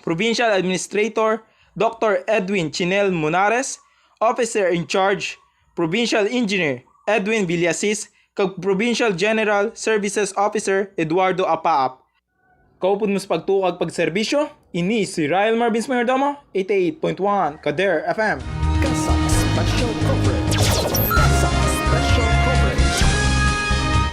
Provincial Administrator Doctor Edwin Chinel Munares, Officer in Charge, Provincial Engineer Edwin Villasis, kag Provincial General Services Officer Eduardo Apaap. Kaupod mo sa pagtuo kag pagserbisyo, ini si Ryle Marvins Mayordomo, eighty-eight point one Kader F M. CASAC Special Coverage. CASAC Special Coverage.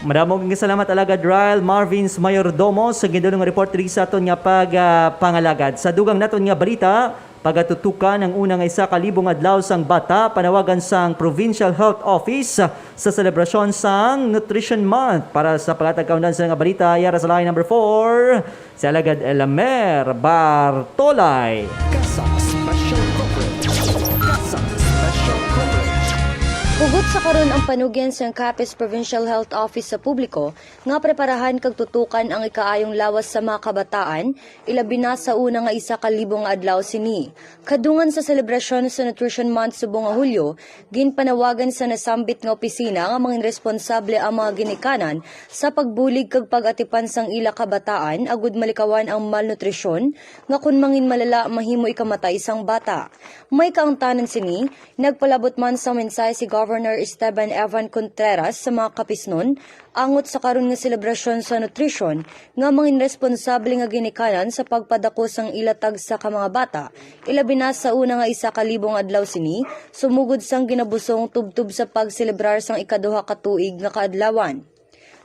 Madamo nga salamat, Alagad Ryle Marvins Mayordomo, sa gindulong nga report diri sa aton nga pag, ah, pangalagad. Sa dugang naton nga balita, pagatutukan ang una nga isa ka libong adlaw sang bata, panawagan sang Provincial Health Office sa selebrasyon sang Nutrition Month. Para sa paghatag kaundan sa nga balita, yara sa line number four, si Alagad Elamer Bartolay. CASAC Special Coverage. CASAC Special Coverage. Hugot sa karon ang panugyan sang Capiz Provincial Health Office sa publiko nga preparahan kag tutukan ang ikaayong lawas sa mga kabataan, ilabi na sa una nga isa ka libo nga adlaw sini. Kadungan sa selebrasyon sa Nutrition Month subong nga Hulyo, ginpanawagan sa nasambit nga opisina nga mangin responsable ang mga ginikanan sa pagbulig kag pag-atipan sang ila kabataan agud malikawan ang malnutrisyon nga kon mangin malala mahimo ikamatay sang bata. May kaangtanan sini, nagpalabot man sang mensahe si Governor Esteban Evan Contreras sa mga Capiznon angot sa karon nga selebrasyon sa nutrisyon nga mangin responsable nga ginikanan sa pagpadako sang ila tagsa ka mga bata, ilabi na sa una nga isa ka libo nga adlaw sini, sumugod sang ginabusong tubtob sa pagselebrar sang ikaduha ka tuig nga kaadlawan.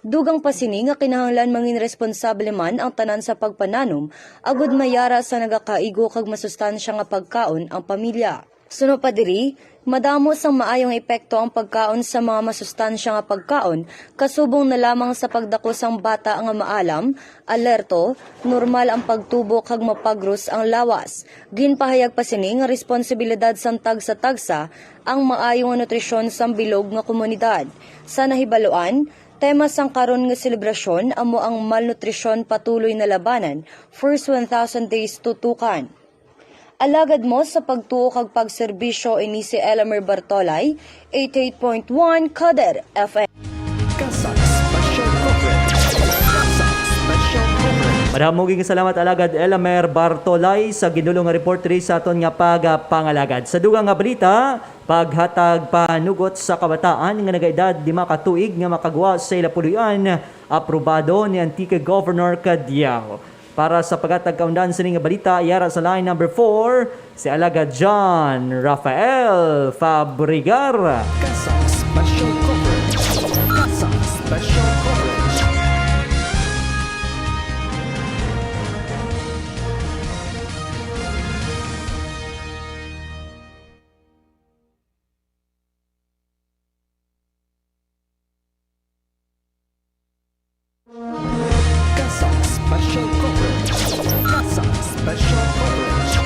Dugang pa sini nga kinahanglan mangin responsable man ang tanan sa pagpananom agud mayara sa nagakaigo kag masustansya nga pagkaon ang pamilya. Suno pa diri, madamo sang maayong epekto ang pagkaon sa mga masustansya nga pagkaon, kasubong na lamang sa pagdako sang bata nga maalam, alerto, normal ang pagtubo kag mapagros ang lawas. Ginpahayag pa sini nga responsibilidad sang tagsa-tagsa ang maayo nga nutrisyon sang bilog nga komunidad. Sa nahibaluan, tema sang karon nga selebrasyon amo ang malnutrisyon patuloy na labanan, first one thousand days tutukan. Alagad mo sa pagtuo kag pagserbisyo, ini si Elamer Bartolay, eighty-eight point one Kader F M. CASAC Special Coverage. CASAC Special Coverage. Madamo gid salamat, Alagad Elamer Bartolay, sa ginulong nga report diri sa aton nga pagapangalagad. Sa dugang nga balita, paghatag panugot sa kabataan nga nagaedad lima ka tuig nga makagwa sa ila puloy-an, aprobado ni Antique Governor Cadiao. Para sa paghatag kaundan sini nga balita, yara sa line number four, si Alagad John Rafael Fabregar. CASAC Special Coverage. CASAC Special Coverage. CASAC Special Coverage. CASAC Special Coverage.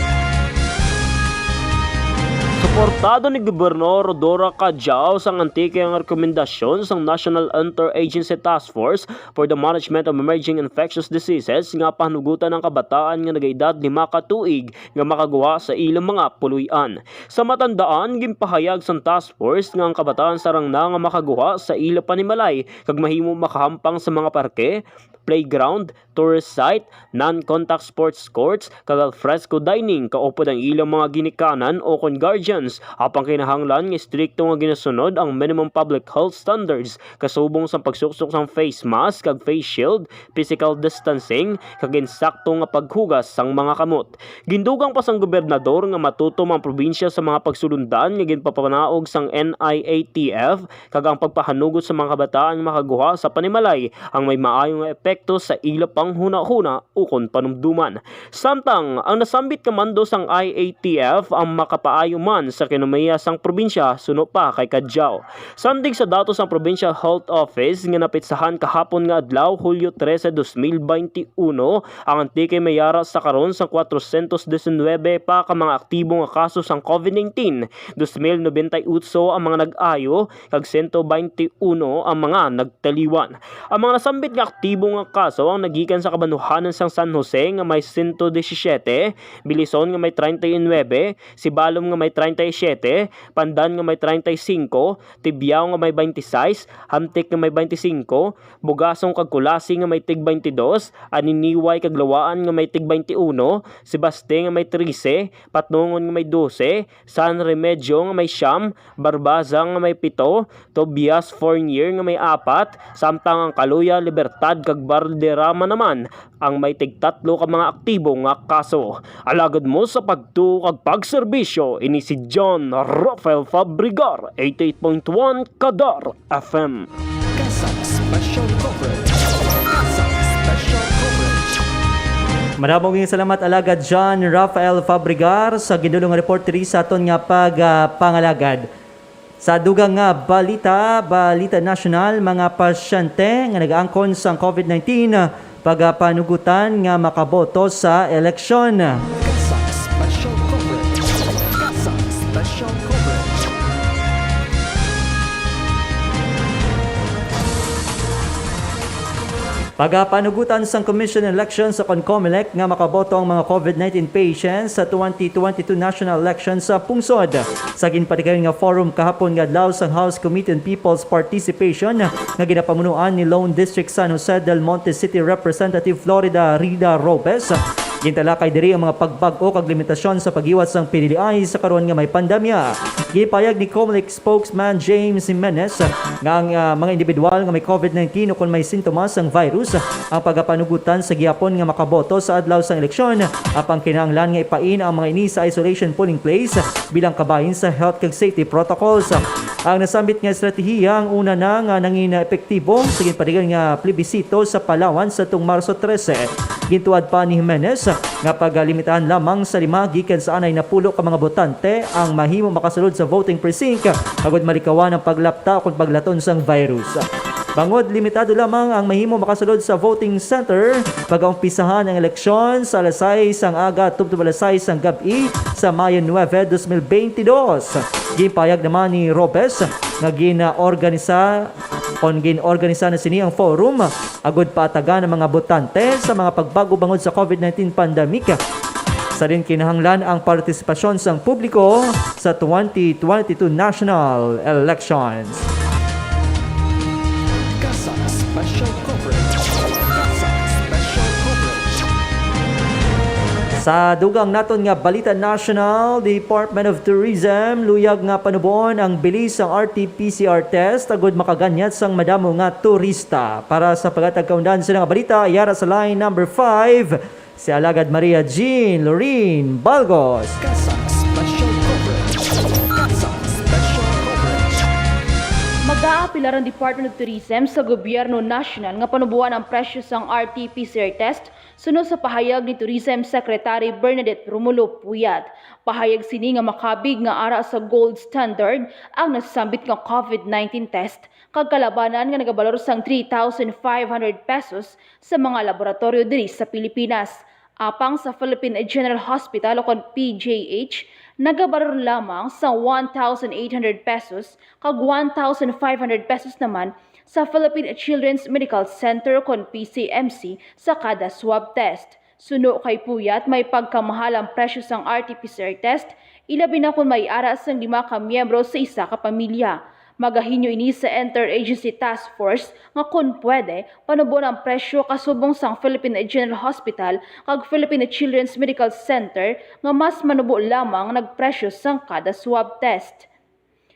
Suportado ni Gobernador Rhodora Cadiao sang Antique ang rekomendasyon sang National Interagency Task Force for the Management of Emerging Infectious Diseases nga pahanugutan ang kabataan nga nagaedad lima ka tuig nga makaguha sa ilang mga puloy-an. Sa matandaan, ginpahayag sang task force nga ang kabataan sarang na nga makaguha sa ila panimalay kag mahimo makahampang sa mga parke, playground, tourist site, non-contact sports courts, kag alfresco dining, kaupod ang ilang mga ginikanan o kon guardians. Apang kinahanglan nga estrikto nga ginasunod ang minimum public health standards, kasubong sang pagsuksok sang face mask kag face shield, physical distancing, kag insakto nga paghugas sang mga kamot. Gindugang pa sang gobernador nga matutom ang probinsya sa mga pagsulundan nga ginpapanaog sang N I A T F, kag ang pagpahanugot sa mga kabataan nga makaguha sa panimalay ang may maayo nga epekto sa ila panghunahuna ukon panumduman. Samtang ang nasambit nga mando sang I A T F ang makapaayo man sa ekonomiya sang probinsya suno pa kay Cadiao. Sandig sa datos sang Provincial Health Office nga napitsahan kahapon nga adlaw, Hulyo trese, dos mil baynte uno, ang Antique may yara sa karon sang kwatrosyentos disinwebe pa ka mga aktibo nga kaso sang covid nineteen, dos mil nobenta y otso ang mga nag-ayo, kag sento baynte uno ang mga nagtaliwan. Ang mga nasambit nga aktibo nga kaso ang nagikan sa kabanwahanan sang San Jose nga may sento disisiete, Belison nga may treinta y nuebe, Sibalom nga may treinta y siete, Pandan nga may treinta y singko, Tibiao nga may baynte sais, Hamtic nga may baynte singko, Bugasong kag Culasi nga may tig baynte dos, Aniniway kag Lawaan nga may tig baynte uno, Sebaste nga may trese, Patnongon nga may dose, San Remigio nga may siyam, Barbaza nga may pito, Tobias Fornier nga may apat, samtang ang Caluya, Libertad kag Valderrama naman ang may tigtatlo ka mga aktibo nga kaso. Alagad mo sa pagtuo kag pagserbisyo, ini si John Rafael Fabregar, eighty-eight point one Kadar F M. CASAC Special Coverage. CASAC Special Coverage. Madamo nga salamat, Alagad John Rafael Fabregar, sa ginulong nga report diri sa aton nga pagpangalagad. Sa dugang nga balita, balita nasyonal, mga pasyente nga nagaangkon sang covid nineteen, pagapanugutan nga makaboto sa eleksyon. CASAC Special Coverage. CASAC Special Coverage. Pagapanugutan sang Commission on Elections sa kon-COMELEC nga makaboto ang mga covid nineteen patients sa twenty twenty-two national elections sa pungsod. Sa ginpatigayon nga forum kahapon nga adlaw sang House Committee on People's Participation nga ginapamunuan ni Lone District San Jose del Monte City Representative Florida Rida Robes, gintalakay diri ang mga pagbag-o kag limitasyon sa paghiwat sang P D D I sa karon nga may pandemya. Gipahayag ni COMELEC spokesman James Jimenez nga ang, ah, mga individual nga may covid nineteen o kon may sintomas sang virus ang pagapanugutan sa gihapon nga makaboto sa adlaw sang eleksyon, apang kinahanglan nga ipain ang mga ini sa isolation polling place bilang kabahin sa health kag safety protocols. Ang nasambit nga estratehiya ang una na nga nangin epektibo sa ginpatigayon nga plebisito sa Palawan sa tuong Marso trese. Gintuad pa ni Jimenez nga pagalimitahan lamang sa lima gikan sa anay napulo ka mga botante ang mahimo makasulod sa voting precinct agud malikawan ang paglapta o kon paglaton sang virus. Bangod limitado lamang ang mahimo makasulod sa voting center, pagaumpisahan ang eleksyon sa alas sais sang aga tubtob alas sais sang gab-i sa Mayo nuebe, dos mil benti dos. Ginpahayag naman ni Robes nga ginaorganisa kon gin-organisa na sini ang forum agud paatagan ang mga botante sa mga pagbago bangod sa covid nineteen pandemic. Sa din kinahanglan ang partisipasyon sang publiko sa twenty twenty-two national elections. CASAC Special Coverage. CASAC Special Coverage. Sa dugang naton nga balita national, Department of Tourism luyag nga panuboon ang bilis sang R T P C R test agud makaganyat sang madamo nga turista. Para sa paghatag kaundan sila nga balita, yara sa line number five, si Alagad Maria Jean Lorraine Balgos. CASAC Special Coverage. CASAC Special Coverage. Mag-aapil ang Department of Tourism sa gobyerno nasyonal nga panubuan ang presyo sang R T P C R test, suno sa pahayag ni Tourism Secretary Bernadette Romulo Puyat. Pahayag sini nga makabig nga ara sa gold standard ang nasambit nga covid nineteen test, kag kalabanan nga nagabalor sang three thousand five hundred pesos sa mga laboratoryo diri sa Pilipinas. Apang sa Philippine General Hospital o kon P G H, nagabalor lamang sa one thousand eight hundred pesos kag one thousand five hundred pesos naman sa Philippine Children's Medical Center o kon P C M C sa kada swab test. Suno kay Puyat, may pagkamahal ang presyo sang R T P C R test, ilabi na kon may ara sang lima ka miyembro sa isa ka pamilya. Magahinyo ini sa Interagency Task Force nga kon pwede, panuboon ang presyo kasubong sang Philippine General Hospital kag Philippine Children's Medical Center nga mas manubo lamang nagpresyo sang kada swab test.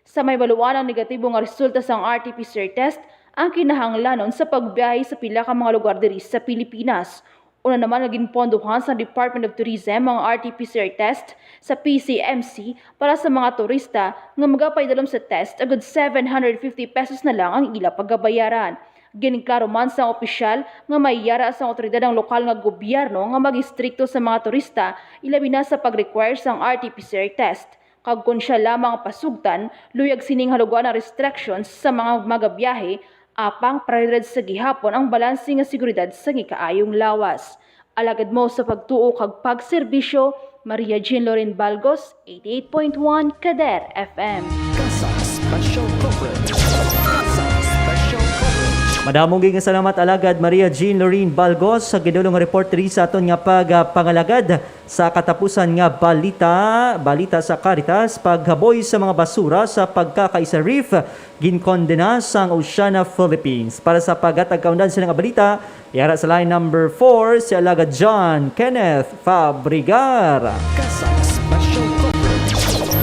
Sa may baluan ang negatibo nga resulta sang R T P C R test, ang kinahanglanon sa pagbiyahe sa pila ka mga lugar diri sa Pilipinas. Una naman nga ginpondohan sa Department of Tourism ang R T P C R test sa P C M C para sa mga turista nga magapaidalom sa test agud seven hundred fifty pesos na lang ang ila pagabayaran. Ginklaro man sang opisyal nga may yara sang awtoridad ang lokal nga gobyerno nga mag-istrikto sa mga turista, ilabi na sa pag-require sang R T P C R test. Kag kon siya lamang ang pasugtan, luyag sining halugan ang restrictions sa mga magabiyahe, apang prioridad sa gihapon ang balanse nga seguridad sang ikaayong lawas. Alagad mo sa pagtuo kag pagserbisyo, Maria Jean Loren Balgos, eighty-eight point one Kader F M. CASAC Special Coverage. CASAC Special Coverage. Madamo gid nga salamat, Alagad Maria Jean Lorraine Balgos, sa gidulong nga report diri sa aton nga pagpangalagad. Sa katapusan nga balita, balita sa Caritas, paghaboy sa mga basura sa pagkakaisa reef, ginkondena sang Oceana Philippines. Para sa paghatag kaundan sila nga balita, yara sa line number four, si Alagad John Kenneth Fabregar. CASAC Special Coverage.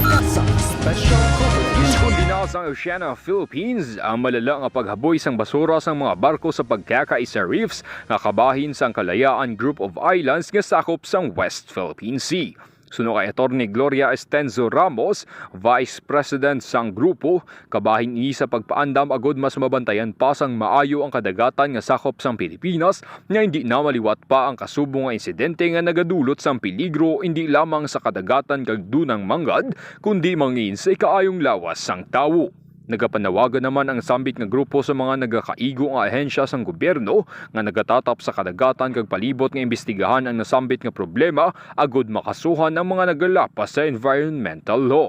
CASAC Special Coverage. Ginkondena sang Oceana Philippines ang malala nga paghaboy sang basura sang mga barko sa pagkakaisa reefs nga kabahin sang Kalayaan Group of Islands nga sakop sang West Philippine Sea. Suno kay Attorney Gloria Estenzo Ramos, Vice President sang grupo, kabahin ini sa pagpaandam agud mas mabantayan pa sang maayo ang kadagatan nga sakop sang Pilipinas nga hindi na maliwat pa ang kasubong nga insidente nga nagadulot sang peligro hindi lamang sa kadagatan kag dunang manggad, kundi mangin sa ikaayong lawas sang tawo. Nagapanawagan naman ang sambit nga grupo sa mga nagakaigo nga ahensya sang gobyerno nga nagatatap sa kadagatan kag palibot nga imbestigahan ang nasambit nga problema agud makasuhan ang mga nagalapas sa environmental law.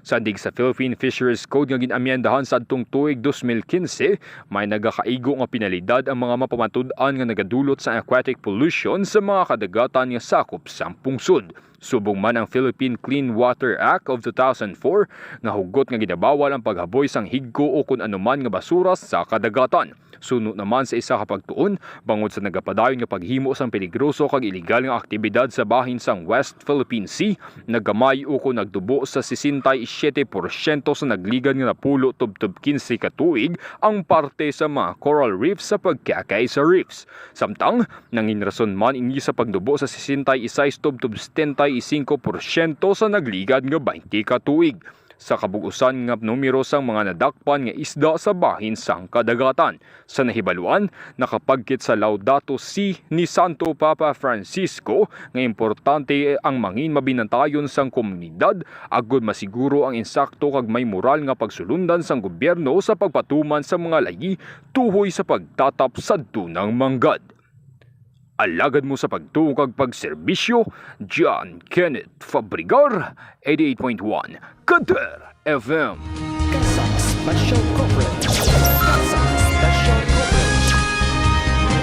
Sandig sa Philippine Fisheries Code nga gin-amyendahan sa adtong tuig dos mil kinse, may nagakaigo nga penalidad ang mga mapamatud-an nga nagadulot sa aquatic pollution sa mga kadagatan nga sakop sang pungsod. Subong man ang Philippine Clean Water Act of two thousand four nga hugot nga ginabawal ang paghaboy sang higko o kon anuman nga basura sa kadagatan. Suno naman sa isa ka pagtuon, bangod sa nagapadayon nga paghimo sang peligroso kag iligal nga aktibidad sa bahin sang West Philippine Sea, naggamay ukon nagtubo sa sesenta y siete porsyento sa nagligad nga napulo tubtob kinse ka tuig ang parte sa mga coral reefs sa pagkakaisa reefs. Samtang, nangin rason man ini sa pagtubo sa sesenta y seis tubtob setenta y cinco porsyento sa nagligad nga baynte ka tuig. sa kabug-usan nga numero sang mga nadakpan nga isda sa bahin sang kadagatan. Sa nahibaluan, nakapagkit sa Laudato Si ni Santo Papa Francisco nga importante ang mangin mabinantayon sang komunidad agod masiguro ang insakto kag may moral nga pagsulundan sang gobyerno sa pagpatuman sa mga layi tuhoy sa pagtatap sa dunang manggad. Alagad mo sa pagtuo kag pagserbisyo, John Kenneth Fabregar, eighty-eight point one Kader F M. Kasang Special Coverage. Kasang Special Coverage.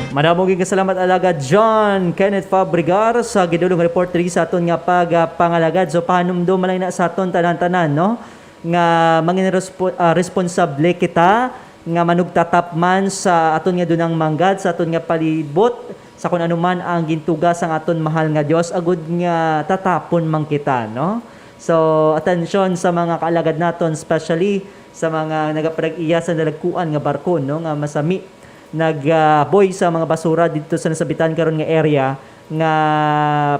Madamo gid nga salamat, Alagad John Kenneth Fabregar, sa gidulong report diri sa aton nga pagpangalagad. So, pahanumdom man lang na sa aton tanan-tanan, no? Nga mangin respo-, ah, responsable kita nga manugtatap man sa aton nga dunang manggad, sa aton nga palibot, sa kun ano man ang gintuga sang aton mahal nga Dios, agud nga tatapon man kita, no? So, atensyon sa mga kaalagad naton, especially sa mga nagapanag-iya sa nalagkuan nga barko, no, nga masami nagaboy sa mga basura dito sa nasabitan karon nga area, nga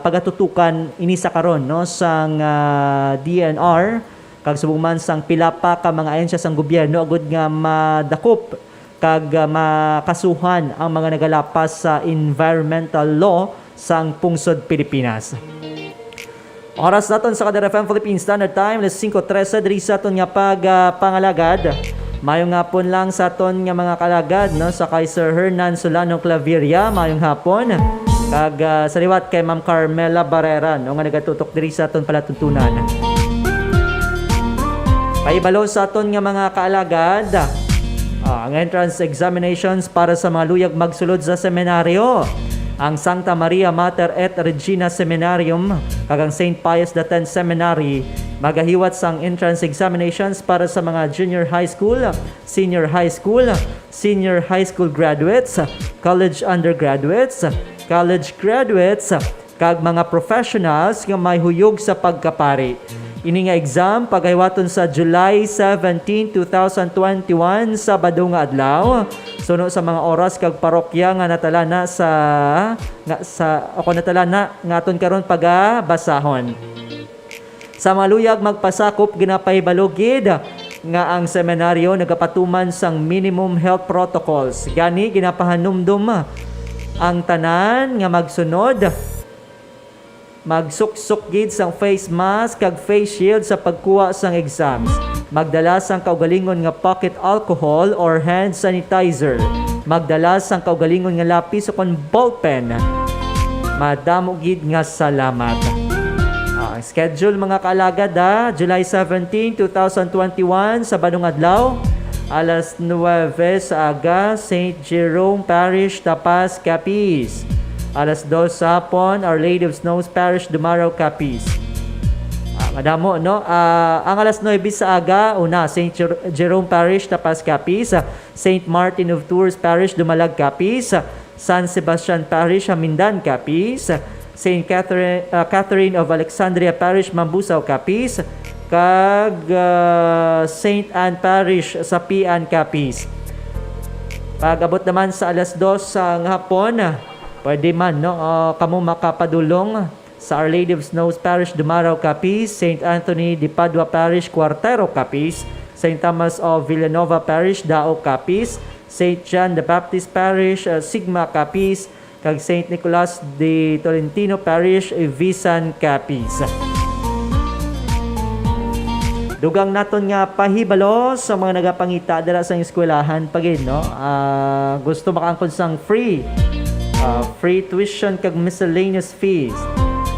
pagatutukan ini sa karon, no, sang, ah, D N R kag subong man sang pila pa ka mga ahensya sang gobyerno agud nga madakop kag, ah, makasuhan ang mga nagalapas sa environmental law sang pungsod Pilipinas. Oras naton sa Kader F M Philippine Standard Time, alas singko trese diri sa aton nga pag, ah, pangalagad. Mayong hapon lang sa aton nga mga kalagad, no, sa kay Sir Hernan Solano Claveria, mayong hapon. Kag, ah, sa liwat kay Ma'am Carmela Barrera, no, nga nagatutok diri sa aton palatuntunan. Pahibalo sa aton nga mga kaalagad, ah, ang entrance examinations para sa mga luyag magsulod sa seminaryo. Ang Santa Maria Mater et Regina Seminarium kag ang Saint Pius the Tenth Seminary magahiwat sang entrance examinations para sa mga junior high school, senior high school, senior high school graduates, college undergraduates, college graduates, kag mga professionals nga may huyog sa pagkapari. Ini nga exam pagahiwaton sa July seventeen, two thousand twenty-one, Sabado nga adlaw, suno sa mga oras kag parokya nga natalana sa, nga sa, o kung natalana nga aton karon pagabasahon. Sa mga luyag magpasakop, ginapahibalo gid nga ang seminaryo nagapatuman sang minimum health protocols. Gani, ginapahanumdom ang tanan nga magsunod, magsuksok gid sang face mask kag face shield sa pagkuha sang exams. Magdala sang kaugalingon nga pocket alcohol or hand sanitizer. Magdala sang kaugalingon nga lapis ukon ballpen. Madamo gid nga salamat. Ah, ang schedule, mga kaalagad, ah, July seventeen, two thousand twenty-one, Sabadong adlaw, alas nuwebe sa aga, Saint Jerome Parish, Tapas, Capiz. Alas dos sa hapon, Our Lady of Snows Parish, Dumaraw, Capiz. Ah, madamo, no? Ah, ang alas nuwebe sa aga, una, Saint Jer-, Jerome Parish, Tapas, Capiz. Saint Martin of Tours Parish, Dumalag, Capiz, San Sebastian Parish, Hamindan, Capiz, Saint Catherine, ah, Catherine of Alexandria Parish, Mambusao, Capiz, kag, ah, Saint Anne Parish, Sapian, Capiz. Pag-abot naman sa alas dos sa hapon, pwede man, no, ah, kamo makapadulong sa Our Lady of Snows Parish, Dumaraw, Capiz, Saint Anthony de Padua Parish, Cuartero, Capiz, Saint Thomas of Villanova Parish, Dao, Capiz, Saint John the Baptist Parish, uh, Sigma, Capiz, kag Saint Nicolas de Tolentino Parish, Visan, Capiz. Dugang naton nga pahibalo sa mga nagapangita dira sa eskwelahan pa gid, no? Ah, gusto makaangkon sang free, ah, free tuition kag miscellaneous fees.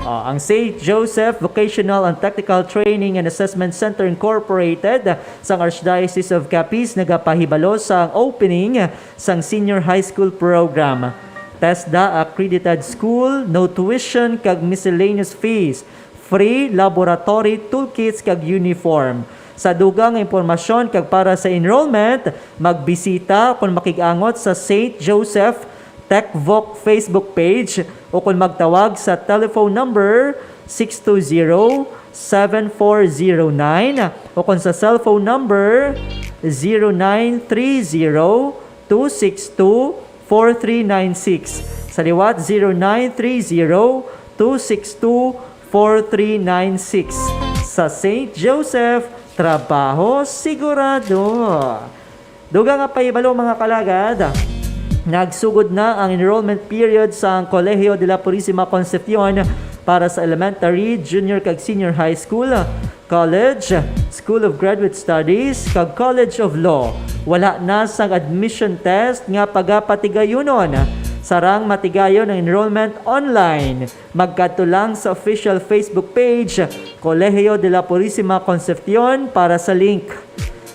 Ah, ang Saint Joseph Vocational and Technical Training and Assessment Center Incorporated sang Archdiocese of Capiz nagapahibalo sa opening sang senior high school program. TESDA accredited school, no tuition kag miscellaneous fees, free laboratory toolkits kag uniform. Sa dugang nga impormasyon kag para sa enrollment, magbisita kon makig-angot sa Saint Joseph TechVoc Facebook page o kon magtawag sa telephone number six two zero, seven four zero nine o kon sa cellphone number zero nine three zero, two six two, four three nine six. Sa liwat, zero nine three zero, two six two, four three nine six. Sa Saint Joseph Trabaho sigurado. Dugang nga pahibalo, mga kalagad, nagsugod na ang enrollment period sa Colegio de la Purisima Concepcion para sa elementary, junior kag senior high school, college, School of Graduate Studies, kag College of Law. Wala na sang admission test nga pagapatigayunon. Sarang matigayon ang enrollment online. Magkadto lang sa official Facebook page, Colegio de la Purisima Concepcion, para sa link.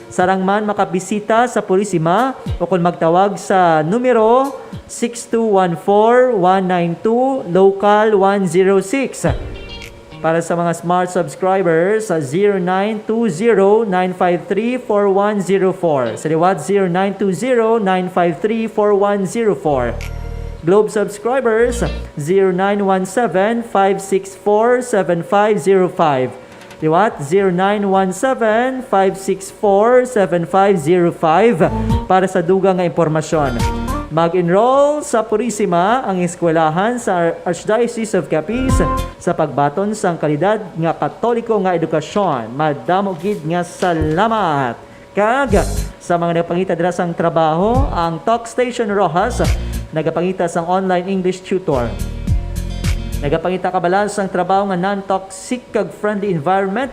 Sarang man makabisita sa Purisima o kon magtawag sa numero six two one four one nine two, local one zero six. Para sa mga Smart subscribers, sa zero nine two zero nine five three four one zero four. Sa liwat, zero nine two zero nine five three four one zero four. Globe subscribers, zero nine one seven five six four seven five zero five. Liwat, zero nine one seven five six four seven five zero five para sa dugang nga impormasyon. Mag-enroll sa Purisima, ang eskwelahan sa Archdiocese of Capiz, sa pagbaton sang kalidad nga Katoliko nga edukasyon. Madamo gid nga salamat. Kag sa mga nagpangita dira sang trabaho, ang Talk Station Roxas nagapangita sang online English tutor. Nagapangita ka bala sang trabaho nga non-toxic kag friendly environment?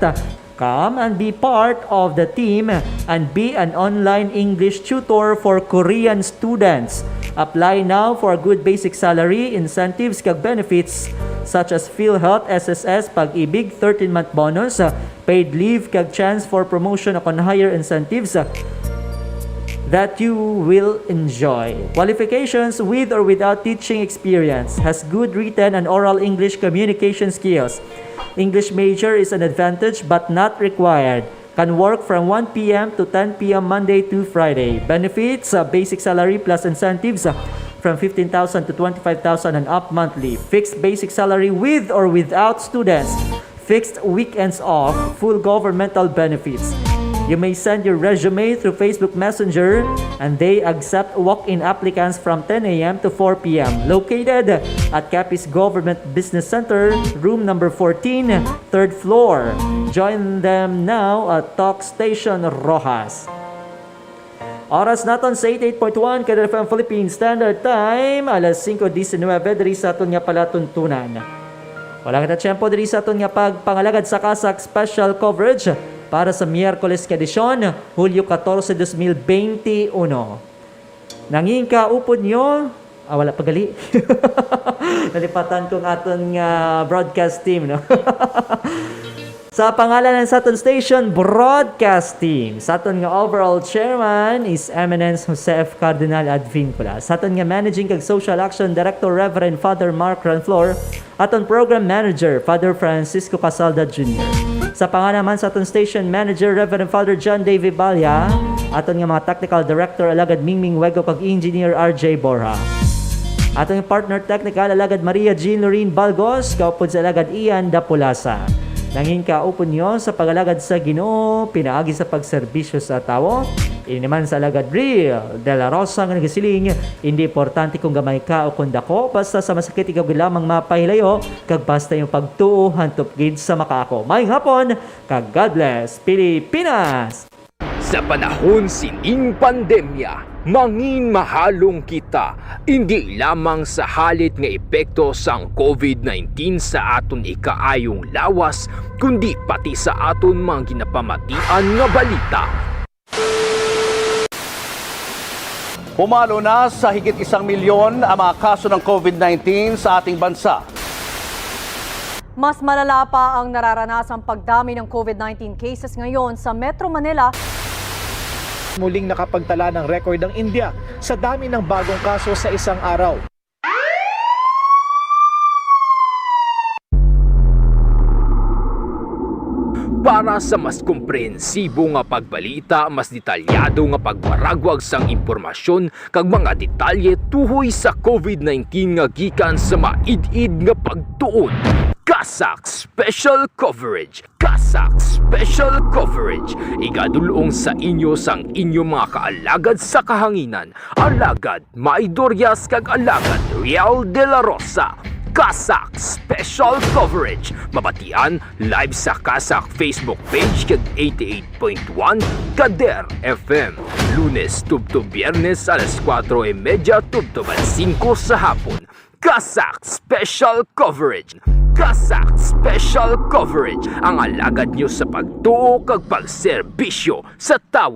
Come and be part of the team and be an online English tutor for Korean students. Apply now for a good basic salary, incentives, kag benefits such as PhilHealth, S S S, Pag-ibig, thirteen-month bonus, paid leave, kag chance for promotion o kon higher incentives that you will enjoy. Qualifications: with or without teaching experience, has good written and oral English communication skills. English major is an advantage but not required. Can work from one p m to ten p m Monday to Friday. Benefits: uh, basic salary plus incentives, uh, from fifteen thousand to twenty-five thousand and up monthly. Fixed basic salary with or without students. Fixed weekends off. Full governmental benefits. You may send your resume through Facebook Messenger, and they accept walk-in applicants from ten a m to four p m. Located at Capiz Government Business Center, room number fourteen, third floor. Join them now at Talk Station Roxas. Oras naton sa eighty-eight point one Kadar F M Philippine Standard Time, alas singko diecinuebe diri sa aton nga palatuntunan. Wala kita tiyempo diri sa aton nga pagpangalagad sa CASAC Special Coverage para sa Miyerkules nga edisyon, Hulyo catorce, dos mil bente uno. Nangin ka upod nyo? Ah, wala pa gali. Nalipatan ko ang aton nga broadcast team, no? Sa pangalan sa aton station broadcast team, sa aton nga overall chairman, His Eminence Jose F. Cardinal Advincula, sa aton nga managing kag social action director, Reverend Father Mark Ranflor, aton program manager, Father Francisco Casalda Junior. Sa pangalan man sa aton station manager, Reverend Father John Davey Balya, aton nga mga technical director, Alagad Mingming Wego kag Engineer R J Borja. Aton partner technical, Alagad Maria Jean Lorraine Balgos, kaupod sa Alagad Ian Dapulasa. Nangin ka upod nyo sa pag-alagad sa Ginoo, pinaagi sa pagserbisyo sa tawo. Ini naman sa Alagad Real de la Rosa nga nagasiling, hindi importante kung gamay ka o kung dako, basta sa masakit ikaw gid lamang mapahilayo, kag basta yung pagtuo hantop gid sa makaako. Maayong hapon, kag God bless, Pilipinas! Sa panahon sining pandemya, mangin mahalong kita, indi lamang sa halit nga epekto sang covid nineteen sa aton ikaayong lawas, kundi pati sa aton mga ginapamatian nga balita. Pumalo na sa higit isang milyon ang mga kaso ng covid nineteen sa ating bansa. Mas malala pa ang nararanasang pagdami ng covid nineteen cases ngayon sa Metro Manila. Muling nakapagtala ng record ang India sa dami ng bagong kaso sa isang araw. Para sa mas komprehensibo nga pagbalita, mas detalyado nga pagwaragwag sang impormasyon kag mga detalye tuhoy sa covid nineteen nga gikan sa maid-id nga pagtuon. CASAC Special Coverage. CASAC Special Coverage. Igadul-ong sa inyo sang inyo mga kaalagad sa kahanginan, Alagad May Dorias kag Alagad Real de la Rosa. CASAC Special Coverage. Mabatian live sa CASAC Facebook page kag eighty-eight point one Kader F M. Lunes tubtob Biyernes alas kuwatro y medya tubtob alas singko sa hapon. CASAC Special Coverage. CASAC Special Coverage, ang alagad nyo sa pagtuo kag pagserbisyo sa tawo.